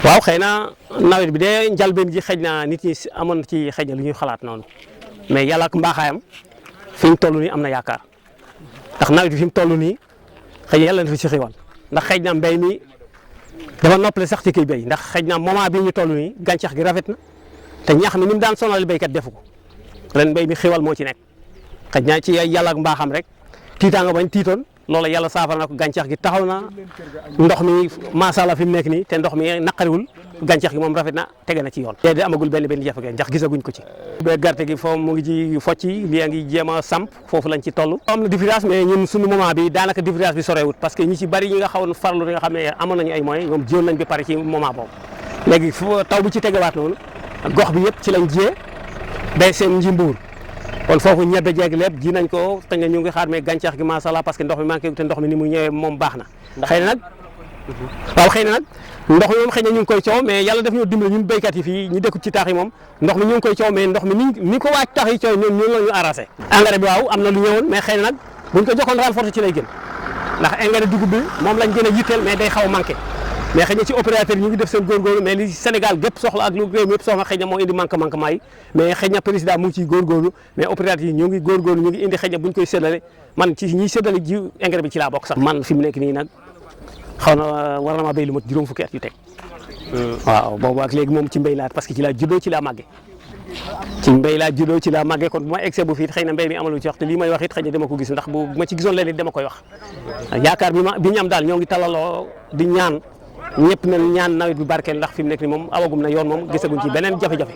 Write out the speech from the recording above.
waaw xëy na nawet bi de njalbeen gi xëy na nit ñi amoon na ci xëy na lu ñuy xalaat noonu mais yàlla ak mbaaxaayam fi mu toll nii am na yaakaar ndax nawet bi fi mu toll nii xëy na yàlla na fi si xiwal ndax xëy na mbéy mi dafa noppale sax ci kiy béy ndax xëy na moment bii ñu toll nii gàncax gi rafet na te ñax mi ni mu daan sonal béykat defu ko ren mbéy mi xiwal moo ci nekk xëy na ci yàlla ak mbaaxam rek tiitaanga bañ tiitoon loola yàlla saafara na ko gàncax gi taxaw na ndox mi macha allah fi mu nekk nii te ndox mi naqariwul gàncax gi moom rafet na tege na ci yoon. te amagul benn jafe-jafe ndax gisaguñ ko ci. ba gerte gi foofu mu ngi ci focc lii a ngi jéem a samp foofu lañ ci toll. am na différence mais ñun suñu moment bi daanaka différence bi sorewut parce que ñi ci bari ñi nga xawoon farlu nga xam ne amoon nañu ay moyens ñoom jiwoon nañ ba pare ci moment boobu léegi taw bu ci tegewaat noonu gox bi yëpp ci lañ jiyee bay seen njimbuur kon foofu ñebe jeeg lépp ji nañ ko te ñu ngi xaar mais gàncax gi macha allah parce que ndox mi manqué te ndox mi ni mu ñëwee moom baax na xëy na nag waaw xëy na nag ndox mi moom xëy na ñu ngi koy coow mais yàlla daf ñoo dimbali ñun béykat yi fii ñu dëkk ci taax yi moom ndox mi ñu ngi koy coow mais ndox mi ni ko waaj taax yi coow ñun la ñu arrasé engrais bi waaw am na lu ñëwoon mais xëy na nag buñ ko joxoon renforcer ci lay gën ndax engrais dugub bi moom lañ gën a yitteel mais day xaw a manqué mais xëy na ci opérateur ñu ngi def seen góorgóorlu mais li Sénégal gépp soxla ak lu réew mi yëpp soxla xëy na moo indi manquement yi mais xëy na président mu ngi ciy góorgóorlu mais opérateur yi ñu ngi góorgóorlu ñu ngi indi xëy na buñ koy séddale man ci ñiy séddale ji engrais bi ci laa bokk sax man fi mu nekk nii nag xaw na war na maa béy lu mat juróom fukki at yu teg waaw boobu ak léegi moom ci mbéy laa parce que ci laa juddoo ci laa màggee ci mbéy laa juddoo ci laa màggee kon bu ma egsee bu fii xëy na mbéy mi amalu ci wax te lii may wax it xëy na dama ko gis ndax bu ma ci gisoon leen it dama koy wax yaakaar bi ñu am daal ñoo ngi talaloo di ñaan ñëpp nañ ñaan nawet bi barkeel ndax fi mu nekk ni moom awagum na yoon moom gisaguñ ci beneen jafe-jafe